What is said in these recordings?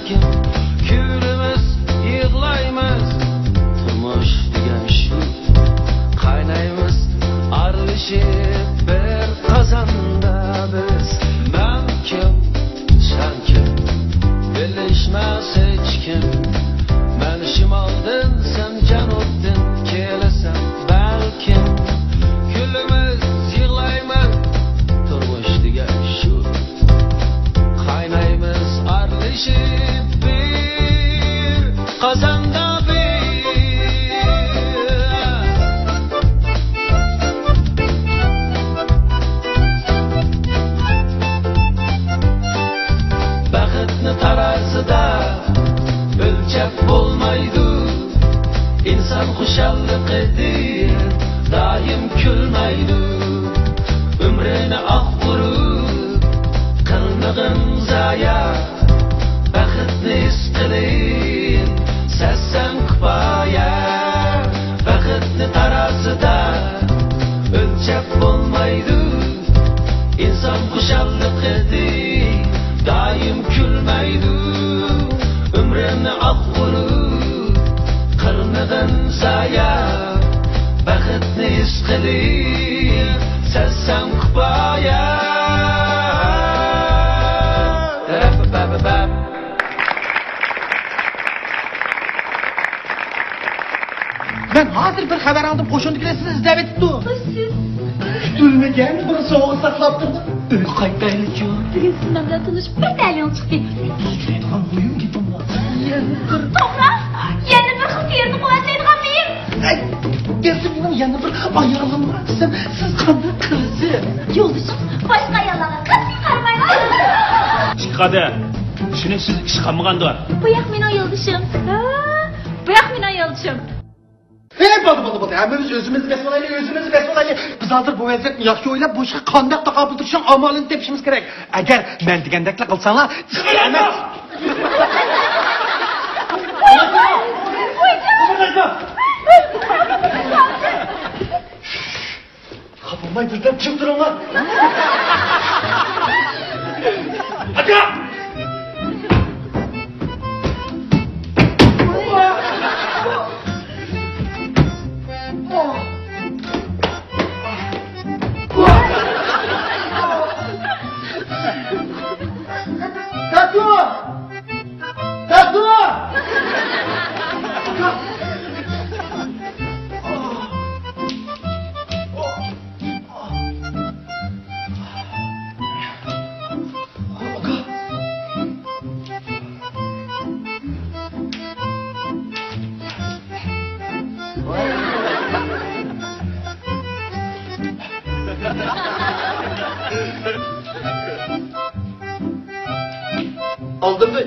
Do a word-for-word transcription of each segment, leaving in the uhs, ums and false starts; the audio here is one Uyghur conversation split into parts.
كۈلىمىز، يىغلايمىز، تۇرمۇش دېگەن شۇ. قاينايمىز ئارىلىشىپ بىر قازاندا بىز. مەن كىم، سەن كىم، بىلىشمەس ھېچكىم. مەن شىمالدىن، سەن جەنۇبتىن كېلىسەن بەلكىم. كۈلىمىز، يىغلايمىز، تۇرمۇش دېگەن شۇ. قاينايمىز ئارىلىشىپ بىر قازاندا بىر. بەختنى تارازىدا ئۆلچەپ بولمايدۇ. ئىنسان خۇشاللىقىدىن دائىم كۈلمەيدۇ. ئۆمرىنى ئاق ئۇرۇپ قىلمىغىن زايە، بەختنى ھېس قىلىڭ، سەزسەڭ كۇپايە. بەختنى تارازىدا ئۆلچەپ بولمايدۇ. ئىنسان خۇشاللىقىدىن دائىم كۈلمەيدۇ. ئۆمرۈمنى ئاق ئۇرۇپ قىلمىغىن زايە. بەختنى ھېس قىلىڭ، سەزسەڭ كۇپايە. مەن ھازىر بىر خەۋەر ئالدىم، قوشۇندىكىلەر سىزنى ئىزدەۋېتىپتۇ. سىز؟ كۈتۈلمىگەن بىر سوۋغا ساقلاپ تۇردۇم. ئۆيگە قايتايلىچۇ. بۈگۈن سىز مەن بىلەن تونۇشۇپ بەك تەلىيىڭىز چىقتى. سۆزلەيدىغان مۇھىم گېپىم بار. يەنە بىر، توغرا، يەنە بىر خىل تېرىنى قۇۋۋەتلەيدىغان مېيىم. ئەي، بەردى مېنىڭ يەنە بىر ئايالىم بار دېسەم، سىز قانداق قىلىسىز؟ يولدىشىم باشقا ئاياللارغا قەتئىي قارىمايدۇ. ئىككى قادە، چۈشىنىكسىز ئىش قالمىغاندۇ. بۇ ياق مېنىڭ يولدىشىم. ھە، بۇ ياق مېنىڭ يولدىشىم. ھەي، بولدى، بولدى، بولدى. ھەممىمىز ئۆزىمىزنى بېسىۋالايلى، ئۆزىمىزنى بېسىۋالايلى. بىز ھازىر بۇ ۋەزىيەتنى ياخشى ئويلاپ، بۇ ئىشقا قانداق تاقابىل تۇرۇشنىڭ ئامالىنى تېپىشىمىز كېرەك. ئەگەر مەن دېگەندەكلا قىلساڭلار، ئىش ئەمەس. خاپىلىماي بىردەم جىم تۇرۇڭلار. ئاكا! تەتۈر! تەتۈر! ئالدىمدا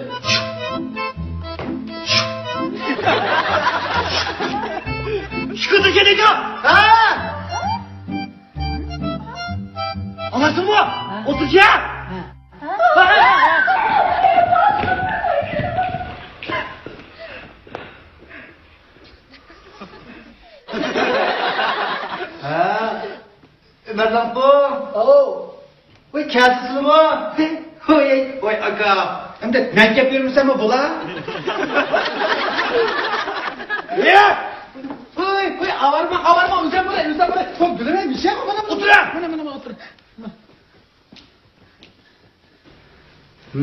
شۇ كۆتۈرگەن ئىدى. ھە! ئاڭلاشتىڭمۇ؟ ھە. ئوتتۇرىچە. ھە. ھە. ئۆمەر لامپۇ. ئاۋۇ. ۋاي، كەلسىزمۇ؟ ۋاي، ۋاي، ئاكا. ئەمدى مەن گەپ بېرىمسەنمۇ بولا؟ يا! ۋاي، ۋاي، ئاۋارما، ئاۋارما، ئۆزۈم بولاي، ئۆزۈم بولاي. سەن بىلىمەن، مىشە، مانا، مانا، ئولتۇر. مانا، مانا، مانا، ئولتۇر.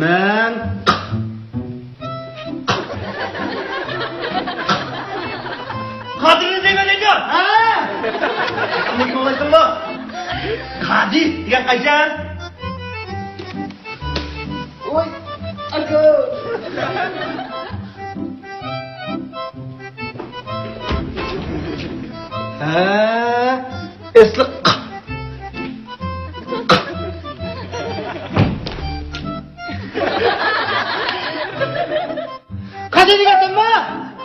مەن قادىرنى دەيمەن، ئەجەل. ھە؟ ئۇنتۇۋالدىڭمۇ؟ قادىر دېگەن قاچان؟ ۋاي، ئاكا. ھە، ئېسىل. قادىر دېگەنسەنمۇ؟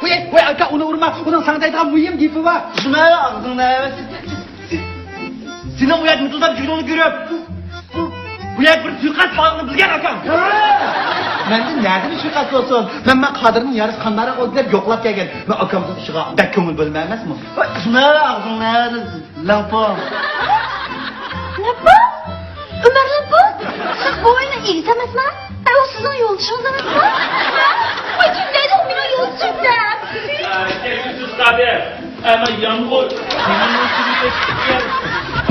ۋاي، ۋاي، ئاكا، ئۇنى ئۇرما، ئۇنىڭ ساڭا دەيدىغان مۇھىم گېپى بار. شۇنى ئاغزىڭنى ئەۋەت. سېنىڭ ئۇ يەردە مىدىلداپ يۈرگىنىڭنى كۆرۈپ، بۇ، بۇ يەردە بىر سۇيىقەست بارلىقىنى بىلگەن ئاكام. مەندىن نەدىن سۇيىقەست بولسۇن؟ مەن، مەن قادىرنىڭ يارىسى قانداقراق بولدى دەپ يوقلاپ كەلگەن. مەن ئاكامنىڭ ئىشىغا بەك كۆڭۈل بۆلىمەن ئەمەسمۇ؟ شۇنى ئاغزىڭنى ئەۋەت. لامپۇ. لامپۇ؟ ئۆمەر لامپۇ؟ سىز بوۋاينىڭ ئىگىسى ئەمەسما؟ ئە، ئۇ سىزنىڭ يولدىشىڭىز ئەمەسما؟ ئەمما يامغۇر كېمىنىڭ تۈۋىگە چىقىپ كەل.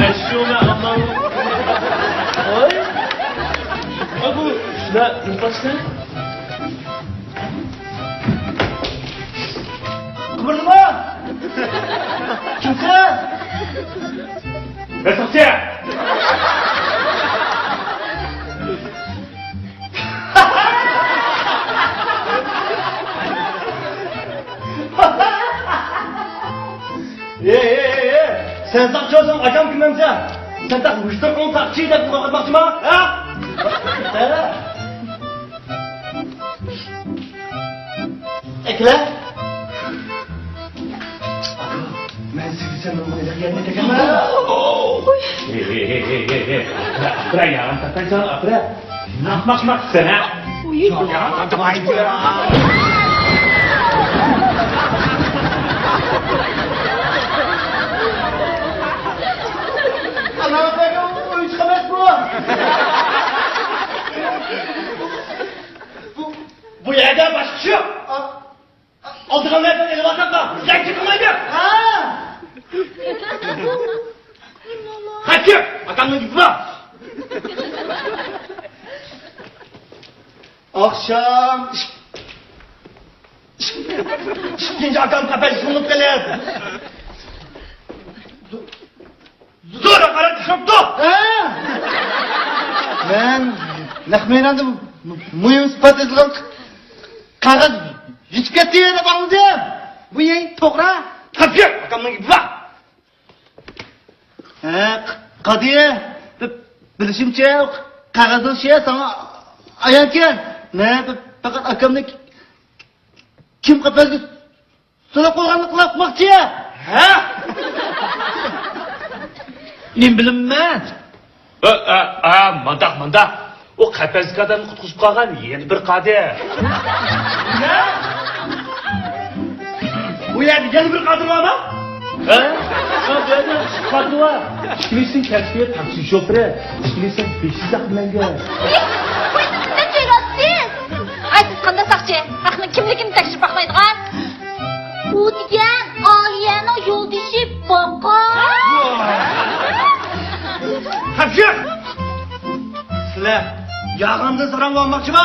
ئەشۇمە ئامال. ۋاي. ئا، بۇ شۇلار نېمە قىلىشتى؟ قىمىردىما! كىمسەن؟ مەن ساقچى! ئېي، ئېي، ئېي، ئېي! سەن ساقچى بولساڭ، ئاكام كىم ئەمسە؟ سەن تاق مۇشتۇقۇڭ ساقچى دەپ قورقۇتماقچىما؟ ھە؟ ھە؟ ئەكىلە! مەن سىزگە سەن بۇنى دېگەننى دېگەنمەن. ھېي، ھېي، ھېي، ھېي، ھېي، ھېي. ئاپىرە، ئاپىرە، ياغان تاقايسان، ئاپىرە. ناق، ناق، ناق دېسەنە. ئۇي. ياغان تاقايسان. ئانا، ئاپىرە، ئويۇنچۇق ئەمەس بۇ. بۇ، بۇ يەردە باشقا ئىش يوق. ئالدىغانلارنى ئېلىۋاتامدا، يەككە قىلمايدۇ. ھە! قاچىپ، ئاكامنىڭ گېپى بار. ئاخشام ئىك-، ئىككىنچى ئاكام قەپەسكە سۇنۇپ قېلىپ. زور ھاقارەت ئۇچراپتۇ! ھە؟ مەن نەق مەيداندا مۇھىم ئىسپات ئېتىلغان قەغەز يېتىپ كەتتى دەپ ئاڭلىدىم. بۇ يەي توغرا. تاپشۇر! ئاكامنىڭ گېپى بار. ھە، قادىيە، بىلىشىمچە، قەغەزنىڭ شېئى ساڭا ئايانكەن. مەن پەقەت ئاكامنى كىم قەپەسكە سولاپ قويغاننى قىلىپ باقماقچى. ھە؟ نېمە بىلىمەن مەن؟ ئا، ئا، ئا، مانداق، مانداق. ئۇ قەپەسكە ئادەمنى قۇتقۇزۇپ قالغان يەنە بىر قادىر. نېمە؟ ئۇ يەردە يەنە بىر قادىر بارمۇ؟ ھە؟ ھە، بۇ يەردە ئىككى قادىر بار. ئىككىلىسىنىڭ كەسپى تاكسى شوپۇرى، ئىككىلىسى بېشى ساق مەڭگۈ. ئاي، سىز قانداق ساقچى؟ خەقنىڭ كىملىكىنى تەكشۈرۈپ باقمايدىغان؟ ئۇ دېگەن ئالىيەنىڭ يولدىشى باقا. تاپشۇر! سىلەر ياغاندىن ساراڭ بولماقچىما؟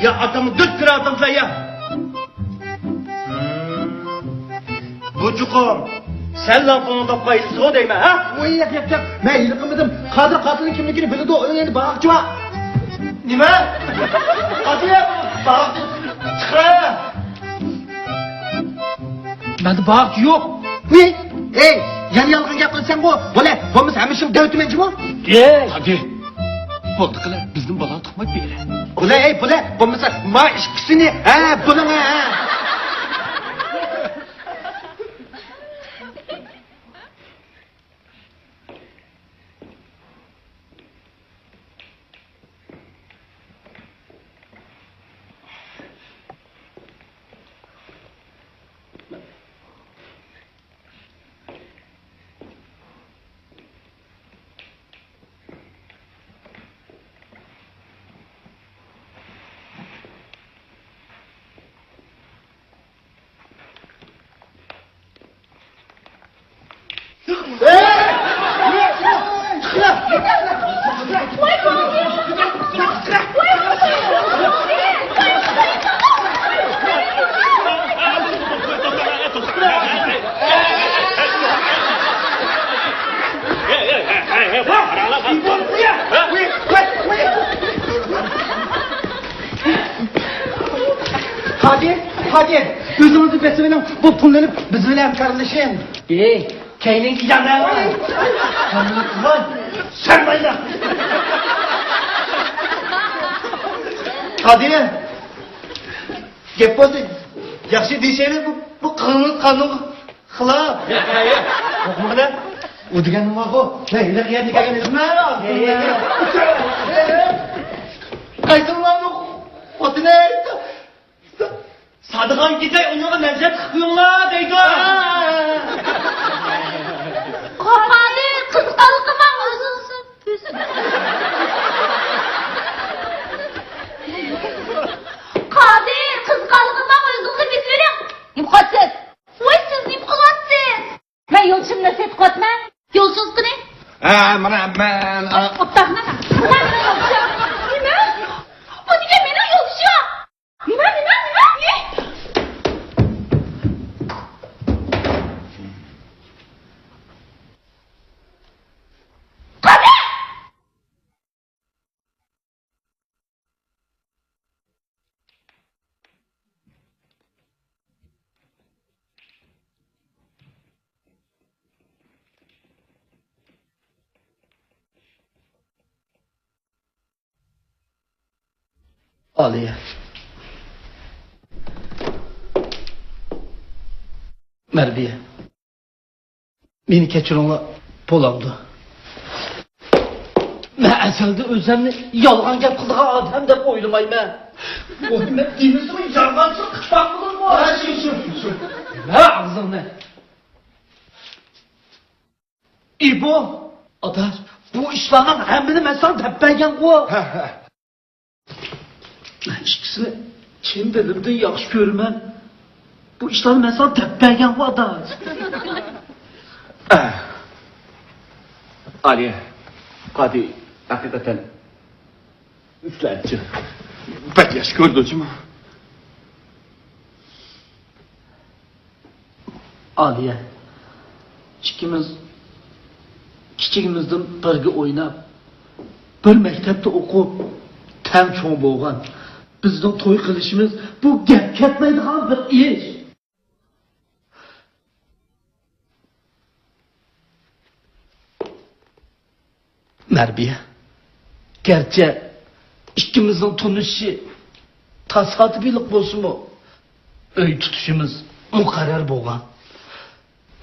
يا ئاتامنى دۈت كىرىۋاتامسىلەر يا؟ بۇ چوقۇم سەنلا بۇنىڭ تاپقان ھېلىقىسىغۇ دەيمەن، ھە؟ ۋوي، ياق، ياق، ياق. مەن ھېلى قىلمىدىم. قادىر قاتىلنىڭ كىملىكىنى بىلىدۇ، ئۇنى ئەمدى باغاقچى بار. نېمە؟ قادىر، باغاقچى چىقىرە. مەندە باغاقچى يوق. ۋوي، ئەي، يەنە يالغان گەپ قىلىسەنغۇ. بولە، بولمىسا ھەممە ئىشنى دەۋېتىمەن جۇمۇ. ئەي. قادىر، بولدى قىلە، بىزدىن بالا تۇغماي بېرە. بولە، ئەي، بولە، بولمىسا ما ئىككىسىنى، ھە، بۇلىڭ، ھە. قادىر، قادىر، ئۆزىڭىزنى بېسىۋېلىڭ، بۇ پۇلنى ئېلىپ بىز بىلەن ھەمكارلىشىڭ. ئېي، كەينىڭگە يانا. سەن مايدا. قادىر، گەپ بولسا ياخشى دېيىشەيلى، بۇ، بۇ قىلغىنىڭىز قانۇنغا خىلاپ. ياق، ياق، ياق. ياقمىغىنە. ئۇ دېگەن نېمە بۇ؟ ھەي، ھېلىقى يەردە كەلگەن ئىزمە. قايسىڭلارنىڭ خوتۇنى؟ سادىغان كېسەك ئۇنىڭغا نەزىرەت قىلىپ قويۇڭلار دەيدۇ. قادىر، قىزىقارلىقىم بار، ئۆزىڭىز. قادىر، قىزىقارلىقىم بار، ئۆزىڭىزنى بېسىۋېلىڭ. نېمە قىلىسىز؟ ھە، مانا مەن، ئا، ئوبدان، نېمە؟ بۇ دېگەن مېنىڭ يولدىشىم. نېمە، نېمە، نېمە؟ قادىر! ئالىيە. مەربىيە. مېنى كەچۈرۈڭلار، بولامدۇ؟ مەن ئەزەلدىن ئۆزۈمنى يالغان گەپ قىلىدىغان ئادەم دەپ ئويلىمايمەن. ۋاي، مەن دېمىسىمۇ يالغانچىلىق قىلىپ باقمىدىمغۇ. ھە، شۇ، شۇ، شۇ. ھە، ئاغزىڭنى. ئىبو! ئاداش، بۇ ئىشلارنىڭ ھەممىنى مەن ساڭا دەپ بەرگەنغۇ. ھە، ھە. مەن ئىككىسىنى چىن دىلىمدىن ياخشى كۆرىمەن. بۇ ئىشلارنى مەن ساڭا دەپ بەرگەنغۇ، ئاداش. ئالىيە، قادى، ھەقىقەتەن ئۈچلەنچى. بەك ياخشى كۆردى جۇمۇ. ئالىيە، ئىككىمىز كىچىكىمىزدىن بىرگە ئويناپ، بىر مەكتەپتە ئوقۇپ، تەڭ چوڭ بولغان. بىزنىڭ توي قىلىشىمىز بۇ گەپ كەتمەيدىغان بىر ئىش. مەربىيە، گەرچە ئىككىمىزنىڭ تونۇشۇشى تاسادىپىيلىق بولسىمۇ، ئۆي تۇتۇشىمىز مۇقەررەر بولغان.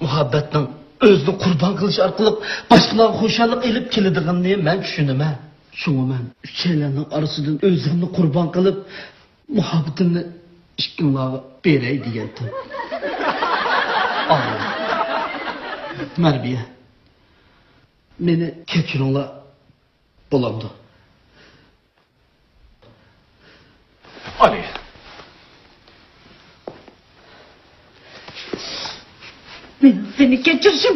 مۇھەببەتنىڭ ئۆزىنى قۇربان قىلىش ئارقىلىق باشقىلارغا خۇشاللىق ئېلىپ كېلىدىغىنىنى مەن چۈشىنىمەن. شۇڭا مەن ئۈچەيلەننىڭ ئارىسىدىن ئۆزۈمنى قۇربان قىلىپ، مۇھەببىتىمنى ئىككىڭلارغا بېرەي دېگەنتىم. ئالىيە. مەربىيە. مېنى كەچۈرۈڭلار، بولامدۇ؟ ئالىيە. مېنىڭ سېنى كەچۈرۈشۈم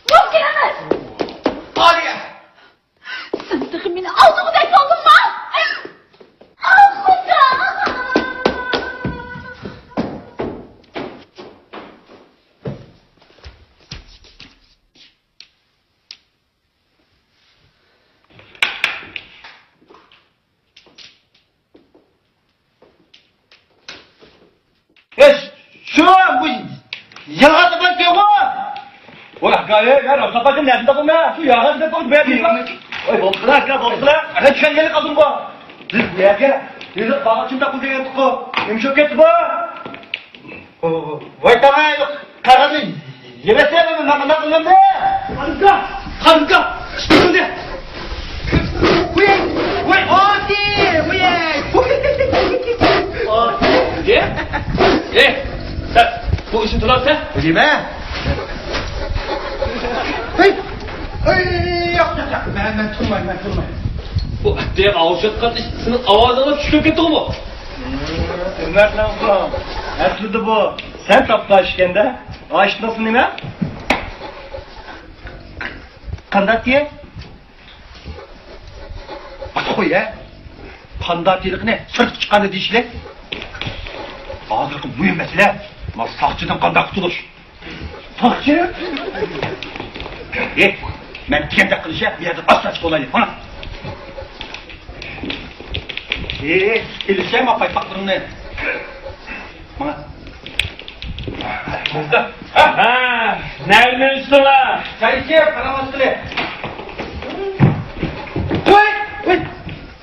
مۇمكىن ئەمەس! ئالىيە! سەن تېخى مېنى ئالدىغۇدەك بولدۇڭمۇ؟ ئاھ، خۇدا! ئەي، شۇ، بۇ يالغان تاپان كەنغۇ! ۋاي، ھاكايە، يا، راست تاپان نەدىن تاپىمەن؟ شۇ يالغان تاپان بۇ يەردە. ۋاي، بولدى، ئاكا، بولدى. ئەنە چۈشەنگەنلىك قىلدىم بۇ. بىز بۇ يەرگە ھېلىقى باغاچنى تاپقىلى كەلگەنتۇققۇ. نېمە بولۇپ كەتتى بۇ؟ ۋاي تاڭاي، قەغەزنى يەۋەتسەم مەن مانداق قىلىمدۇ. قانكا، قانكا، ئىشقىلدى. ۋۇي، ۋۇي، ئاتى، ۋۇي. ئاتى. ئەي، سەن بۇ ئىشنى تونامسەن؟ بىلمەيمەن. ھەي، ھەي، ياق، ياق، ياق، مەن، مەن تونۇمايمەن، مەن تونۇمايمەن. بۇ ئەتىگەن ئاۋۇشاتقان ئىش سېنىڭ ئاۋازىڭغا چۈشۈپ كەتتىغۇ بۇ؟ ئۆمەرنىڭ ئەسلىدە بۇ سەن تاپقان ئىكەن-دە. ئاشىتماسمۇ نېمە؟ قانداق دېيە؟ ئاتا قوي-ھە. قانداق دېيىلىقىنى سىرتقا چىققاندا دېيىشلىك. ھازىرقى مۇھىم مەسىلە، ما ساقچىدىن قانداق قۇتۇلۇش؟ ساقچى؟ ئېھ، مەن دېگەندەك قىلىش-ھە، بۇ يەردىن ئاستا چىقىپ ئالايلى، ماڭا. ئېھ، ئېلىشە ما پايپاقلىرىڭنى. ماڭا. ھە، نەگە مېڭىشتىڭلار؟ چاي ئىچىپ، پاراڭلاشقىلى. ۋاي، ۋاي،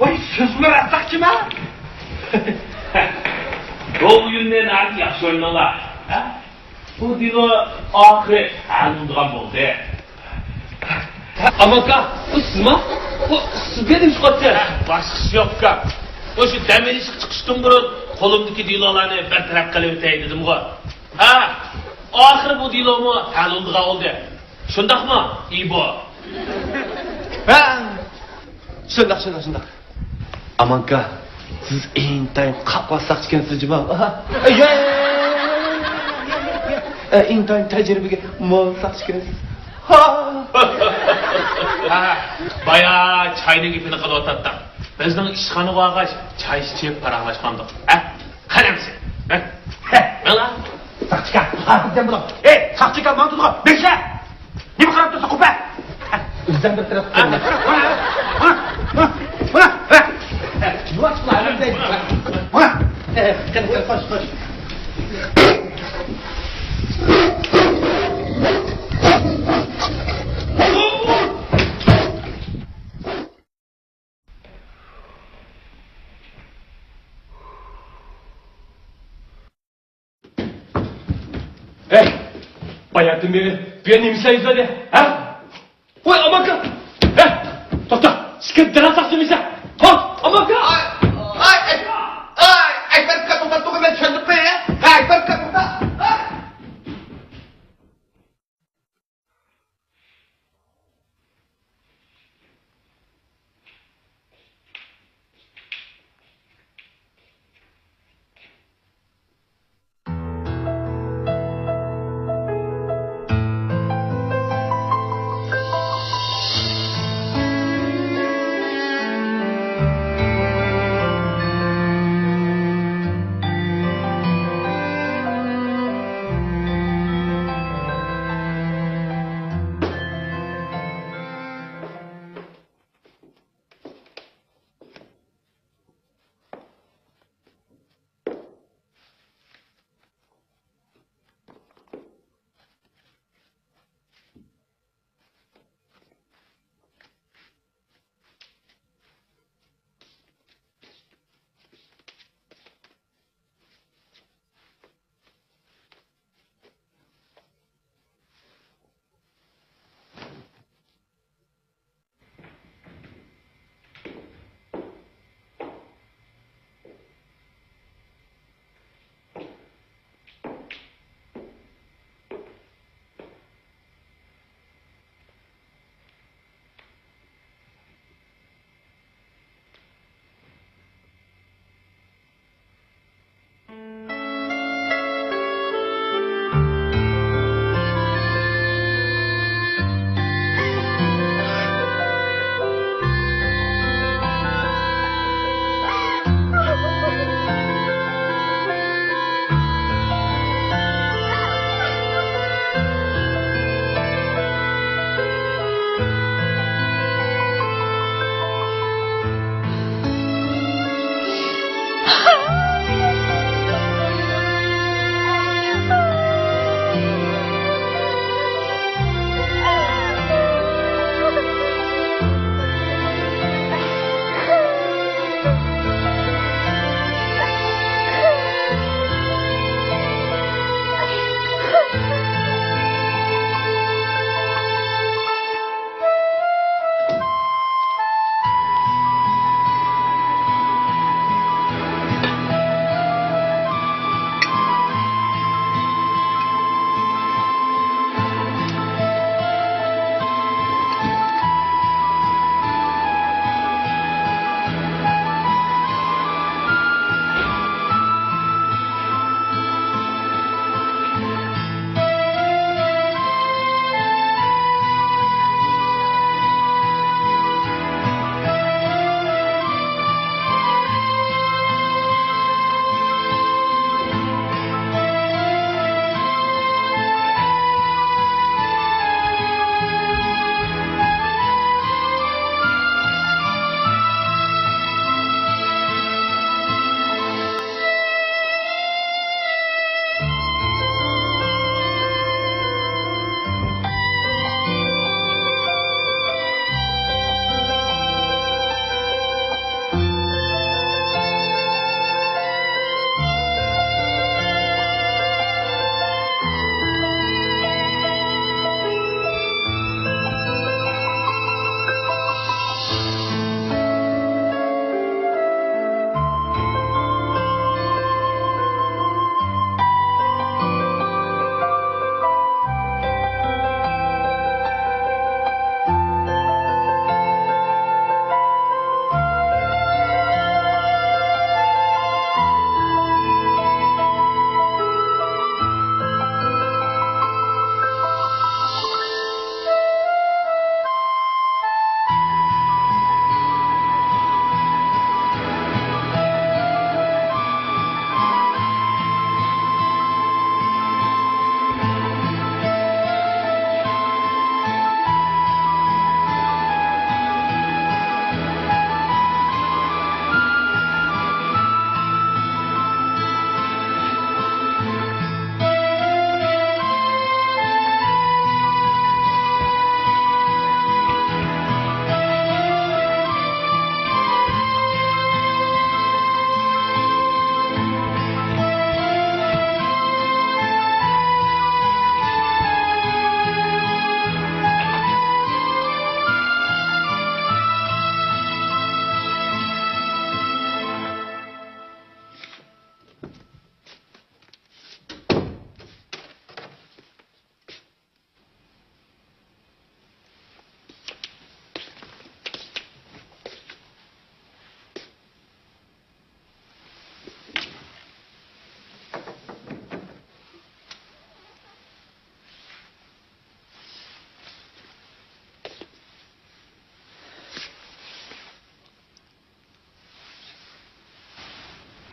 ۋاي، سىزمۇ راستاقچىما؟ بۇ ئويۇننى ناھايىتى ياخشى ئوينىدىڭلار. ھە؟ بۇ دېلو ئاخىرى ھەل بولىدىغان بولدى. ئامانكا، بۇ سىزما؟ بۇ سىزگە نېمە ئىش قىلىۋاتىسىز؟ باشقا ئىش يوق، ئۇكام. مۇشۇ دەم ئېلىشقا چىقىشتىن بۇرۇن قولۇمدىكى دېلولارنى بىر تەرەپ قىلىۋېتەي دېدىمغۇ. ھە، ئاخىرى بۇ دېلومۇ ھەل بولىدىغان بولدى. شۇنداقمۇ، ئىبو؟ ھە، شۇنداق، شۇنداق، شۇنداق. ئامانكا، سىز ئىنتايىن قاقۋاس ساقچى ئىكەنسىز جۇمۇ. ئاھا. ئە، ئىنتايىن تەجرىبىگە مول ساقچى ئىكەنسىز. ھا. ھە، بايا چاينىڭ گېپىنى قىلىۋاتاتتىڭ. بىزنىڭ ئىشخانىغا بارغاچ، چاي ئىچىپ پاراڭلاشقانىدۇق. ھە؟ قەلەمسىز. ھە؟ ھە، مانا. ساقچىكا، خاتىرجەم بولۇڭ. ئەي، ساقچىكا، ماڭا تۇتقۇن. بېشىلە! نېمە قاراپ تۇرساڭ، قوپە! ئۆزۈڭ بىر تەرەپ تۇرۇڭ. مانا، مانا، مانا، مانا. يۇۋاش قىلىۋەر، مانا. مانا. ئەي، قېنى، قېنى، قوش، قوش. ھەي، باياتىن بېرى بۇ يەردە نېمە ئىشلەيسىلەر؟ ھە؟ ۋاي، ئاماكا! ھە؟ توختا، ئىچكىرى دەرھال ساقچى بېرىسەن. ھا، ئاماكا! ئاي، ئاي، ئاي، ئەكبەر ئاكا، توختاپ تۇرغىن، مەن چۈشەندىممۇ؟ ھە، ئەكبەر ئاكا، توختا! ئاي!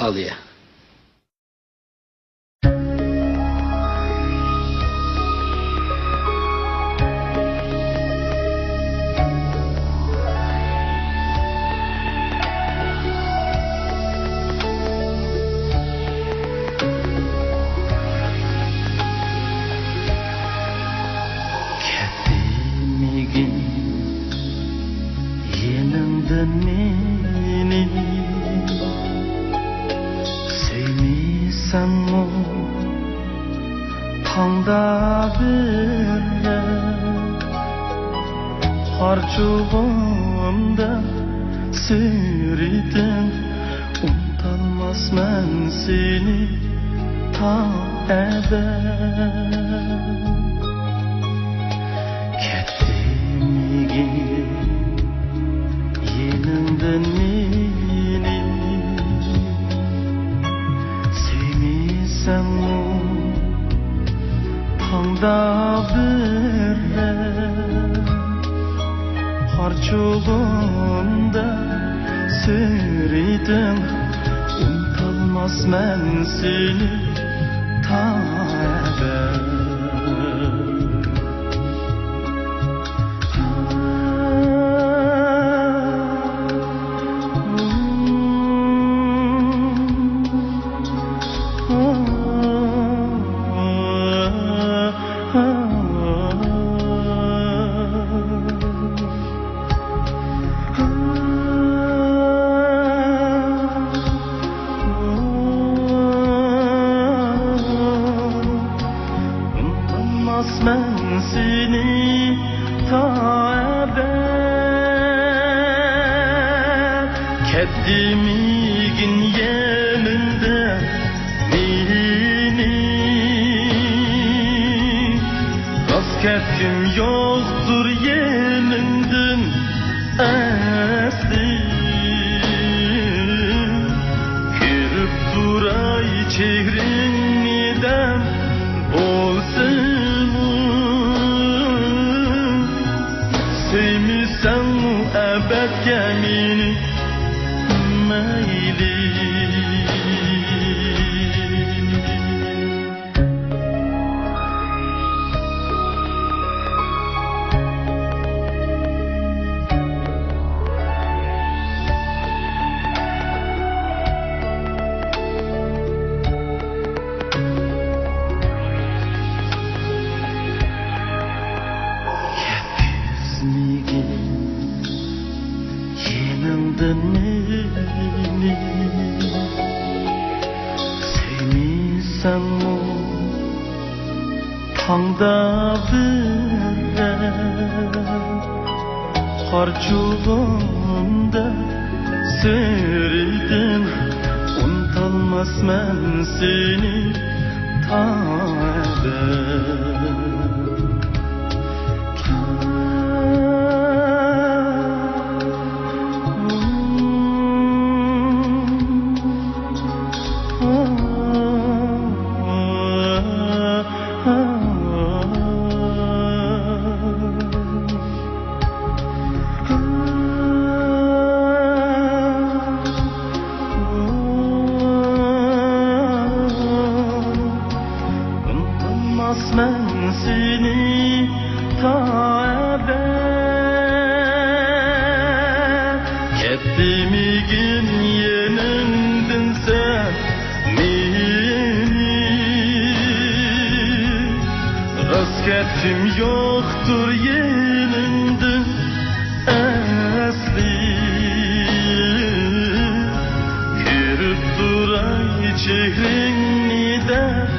ئاسترالىيە. كەتمىگىن يېنىڭدىن مېنى، سۆيمىسەڭمۇ تاڭدا بىرەر، قارچۇغۇمدا سۈرىتىڭ، ئۇنتالماسمەن سېنى تا ئەبەد. كەتمىگىن يېنىڭدىن مېنى، سۆيمىسەڭمۇ تاڭدا بىرەر، قارچۇغۇمدا سۈرىتىڭ، ئۇنتالماسمەن سېنى تا ئەبەد. ئۇنتۇماسمەن سېنى تا ئەبەد. كەتمىگىن يېنىمدىن مېنى، راست كەتكۈم يوقتۇر يېنىمدىن ئەسلى. كۆرۈپ تۇراي چېھرىڭنى دەم بولسىمۇ، سۆيمىسەڭمۇ ئەبەدكە مېنى مەيلى. كەتكۈزمىگىن يېنىڭدىن مېنى، سۆيمىسەڭمۇ تاڭدا بىرەر، قارچۇغۇمدا سۈرىتىڭ، ئۇنتالماسمەن سېنى تا ئەبەد. ئۇنتۇماسمەن سېنى تا ئەبەد. كەتمىگىن يېنىمدىن سەن مېنى، راست كەتكۈم يوقتۇر يېنىڭدىن ئەسلى. كۆرۈپ تۇراي چېھرىڭنى دەپ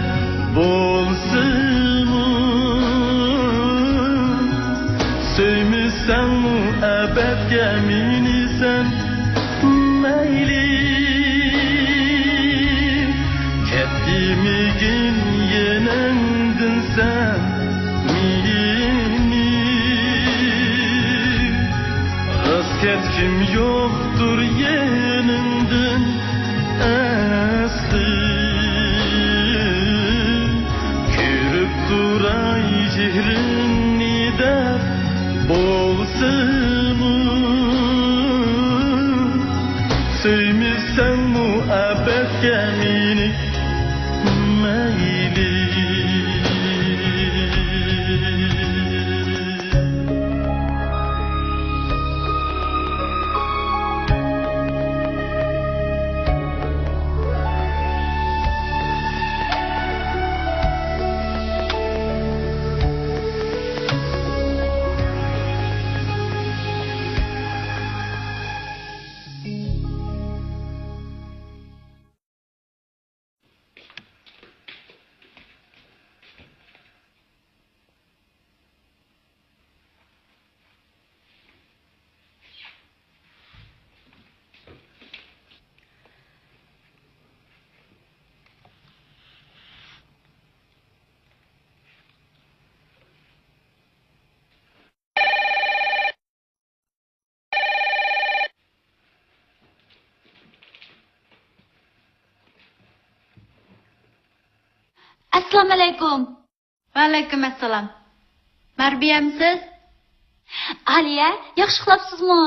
بولسىمۇ، سۆيمىسەڭمۇ ئەبەدكە مېنى سەن مەيلى. كەتمىگىن يېنىمدىن سەن مېنى، راست كەتكۈم يوقتۇر يېنىڭدىن ئەسلى. كۆرۈپ تۇراي چېھرىڭنى دەپ بولسىمۇ، سۆيمىسەڭمۇ ئەبەدكە ئەسسالامۇئەلەيكۇم. ۋەئەلەيكۇم ئەسسالام. مەربىيەمسىز؟ ئالىيە، ياخشى ئۇخلاپسىزمۇ؟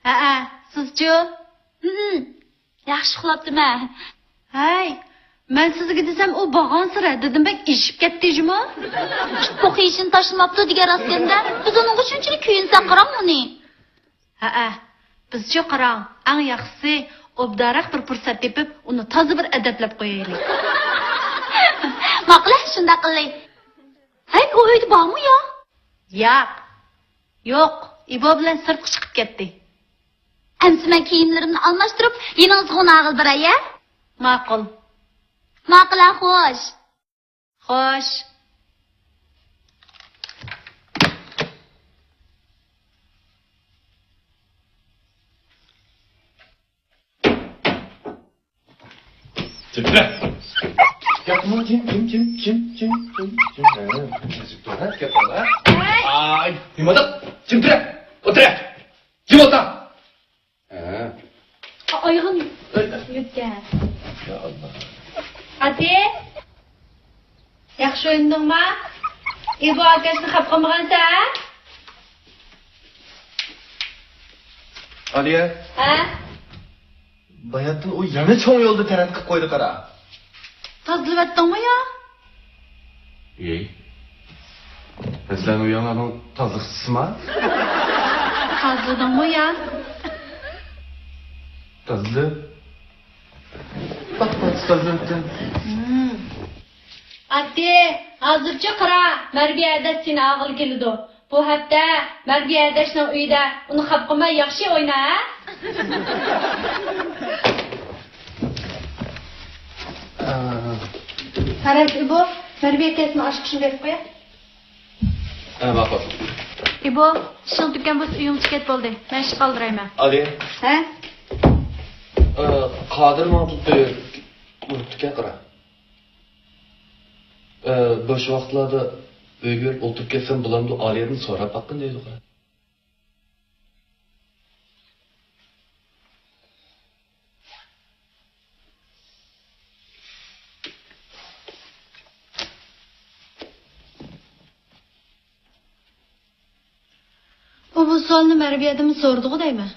ھەئە، سىزچۇ؟ ھىم، ياخشى ئۇخلاپتىمەن. ھەي، مەن سىزگە دېسەم، ئۇ بارغانسېرى ھەددىدىن بەك ئېشىپ كەتتى جۇمۇ. بۇ خىشىنى تاشلىماپتۇ دېگەن راستكەندە، بىز ئۇنىڭغا شۇنچىلىك كۆيۈنسەك قاراڭ ئۇنى. ھەئە، بىزچۇ قاراڭ، ئەڭ ياخشىسى ئوبدانراق بىر پۇرسەت تېپىپ، ئۇنى تازا بىر ئەدەپلەپ قويايلى. ماقۇل، شۇنداق قىلىي. ھەي، ئۇ ئۆيدە بارمۇ يا؟ ياق. يوق، ئىبو بىلەن سىرتقا چىقىپ كەتتى. ئەمسە مەن كىيىملىرىمنى ئالماشتۇرۇپ، يېنىڭىزغا ئۇناغىلى باراي ھە؟ ماقۇل. ماقۇل ھە، خوش. خوش. تىترە. گەپمۇ جىم، جىم، جىم. ھە، كەتتىڭ ھە، گەپ قىلما. ئاي، نېمە؟ جىم تۇرە. ئولتۇرە. جىم ئولتۇر. ھە. ئايغىن. ئۆي. يۈككە. يا ئاللا. ئاتى. ياخشى ئوينىدىڭما؟ ئىبو ئاكاشنى خەپ قىلمىغانسەن ھە؟ ئالىيە. ھە؟ باياتتىن ئۇ يەنە چوڭ يولدا تەرەت قىلىپ قويدى قارا. تازىلىۋەتتىڭمۇ يا؟ ئېي. ھە، سەن ئۇ ياڭلارنىڭ تازىلىقچىسىما؟ تازىلىدىڭمۇ يا؟ تازىلىدىم. پات-پات تازىلىۋەتتىم. ھىم. ئاتى، ھازىرچۇ قارا، مەربىيە ھەدەس سېنى ئاغىلى كېلىدۇ. بۇ ھەپتە مەربىيە ھەدەشنىڭ ئۆيىدە ئۇنى خەپ قىلماي ياخشى ئوينا، ھە؟ ئە. قاراش، ئىبو، مەربىيە كەلسۇن، ئاش پىشۇرۇپ بېرىپ قويە. ئە، ماقۇل. ئىبو، ئىشىڭ تۈگىگەن بولسا ئۆيۈڭگە چىقىپ كەت بولدى. مەن ئىشقا ئالدىرايمەن. ئالىيە. ھە؟ ئە، قادىر ماڭا بىر بۇيرۇپتىكەن، قارا. ئە، بوش ۋاقىتلاردا ئۆيگە بېرىپ ئولتۇرۇپ كەتسەم بولامدۇ، ئالىيەدىن سوراپ باققىن دەيدۇ، قارا. ئۇ بۇ سوئالنى مەربىيەدىنمۇ سورىدىغۇ دەيمەن.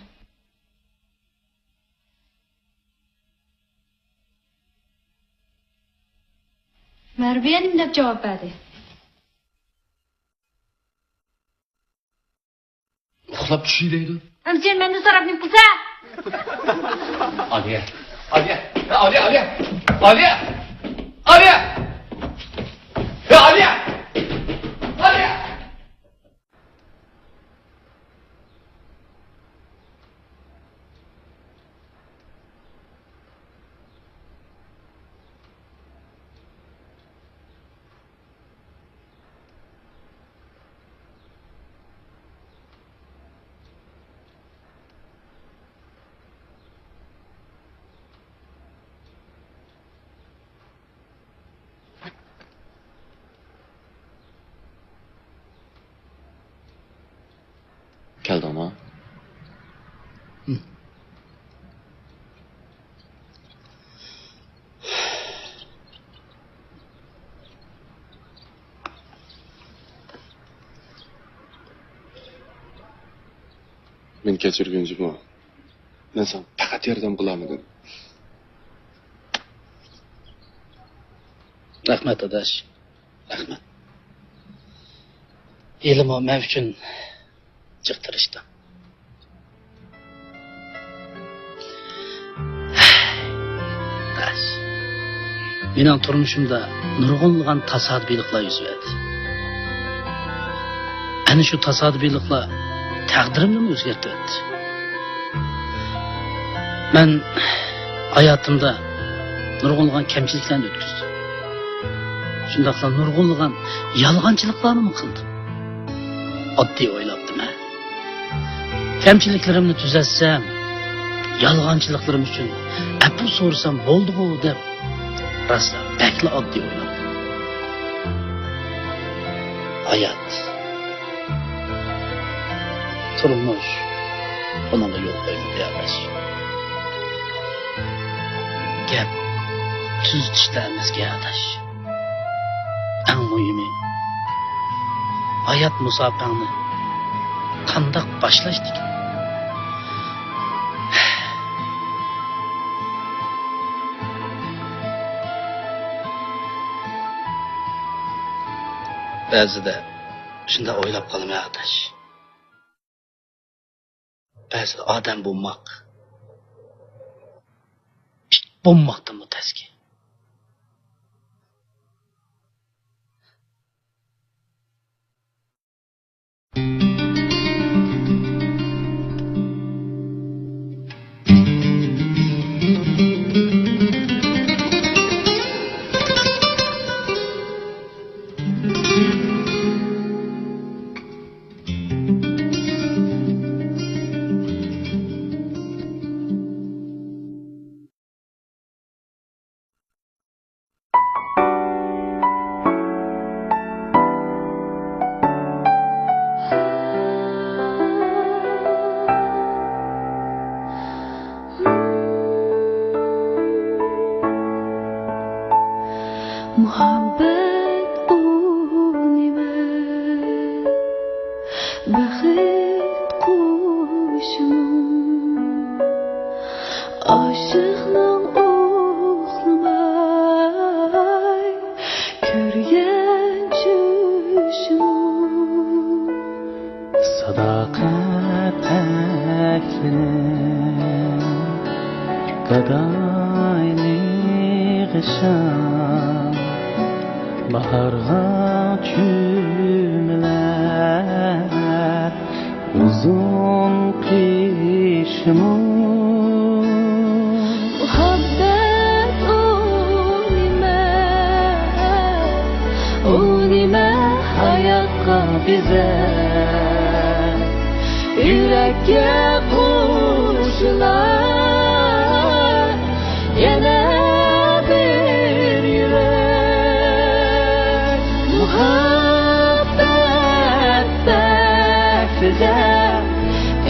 مەربىيە نېمە دەپ جاۋاب بەردى؟ ئۇخلاپ چۈشى دەيدۇ. ئەمسە مەندىن سوراپ نېمە قىلسا؟ ئالىيە! ئالىيە! يا ئالىيە، ئالىيە! ئالىيە! ئالىيە! يا ئالىيە! ئالىيە! كەلدىڭما؟ مېنى كەچۈرگىن جۇمۇ. مەن ساڭا پەقەت ياردەم قىلالمىدىم. رەھمەت، ئاداش. رەھمەت. ھېلىمۇ مەن ئۈچۈن جىق تىرىشتىڭ. ئاداش، مېنىڭ تۇرمۇشۇمدا نۇرغۇنلىغان تاسادىپىيلىقلار يۈز بەردى. ئەنە شۇ تاسادىپىيلىقلار تەقدىرىمنىمۇ ئۆزگەرتىۋەتتى. مەن ھاياتىمدا نۇرغۇنلىغان كەمچىلىكلەرنى ئۆتكۈزدۈم. شۇنداقلا نۇرغۇنلىغان يالغانچىلىقلارنىمۇ قىلدىم. ئاددىي ئويلاپتىمەن. كەمچىلىكلىرىمنى تۈزەتسەم، يالغانچىلىقلىرىم ئۈچۈن ئەپۇ سورىسام بولدىغۇ دەپ، راسلا بەكلا ئاددىي ئويلاپتىمەن. ھايات، تۇرمۇش بۇنىڭغا يول قويمىدى، ئاداش. گەپ تۈزىتىشتە ئەمەسكەن، ئاداش. ئەڭ مۇھىمى، ھايات مۇساپەڭنى قانداق باشلاشتىكىن؟ بەزىدە شۇنداق ئويلاپ قالىمەن، ئاداش. بەزىدە ئادەم بولماق ئىت بولماقتىنمۇ تەسكەن. مۇھەببەت ئۇ نېمە؟ بەخت قۇشىمۇ، ئاشىقنىڭ ئۇخلىماي كۆرگەن چۈشىمۇ. ساداقەت ئەھلىنىڭ گادايلىق شام، باھارغا چۆمۈلەر ئۇزۇن قېشىمۇ. مۇھەببەت ئۇ نېمە، ئۇ نېمە ھاياتقا بېزەر، يۈرەككە قوشۇلار يەنە بىر يۈرەك. مۇھەببەت بەختىدە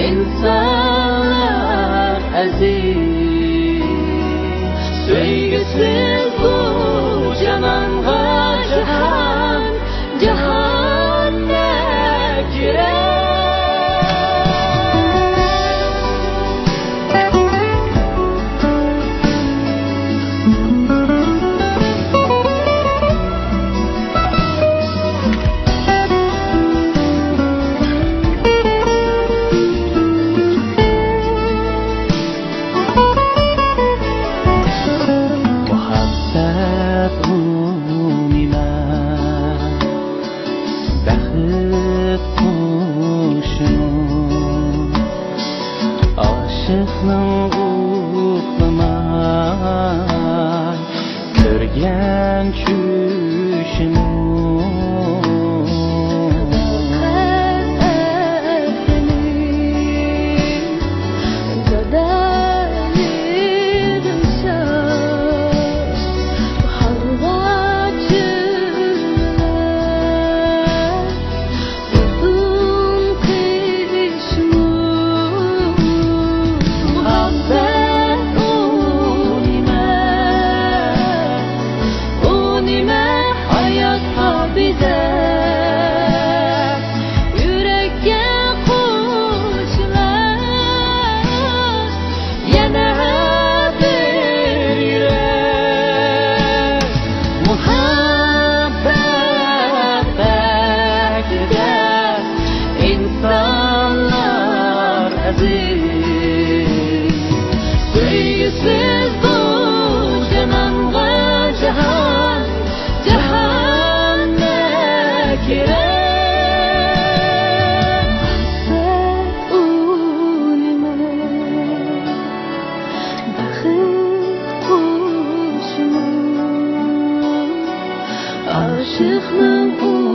ئىنسانلار ئەزىز، سۆيگۈسىز بۇ جانانغا جاھان، جاھاندەك يۈرەك. مۇھەببەت ئۇ نېمە؟ بەخت قۇشىمۇ، ئاشىقنىڭ ئۇخلىماي كۆرگەن چۈشىمۇ. ئۇزۇن قېشىمۇ، مۇھەببەت ئۇ نېمە، ئۇ نېمە ھاياتقا بېزەر، يۈرەككە قوشۇلار يەنە بىر يۈرەك. مۇھەببەت ئىشقنىڭ ئۇ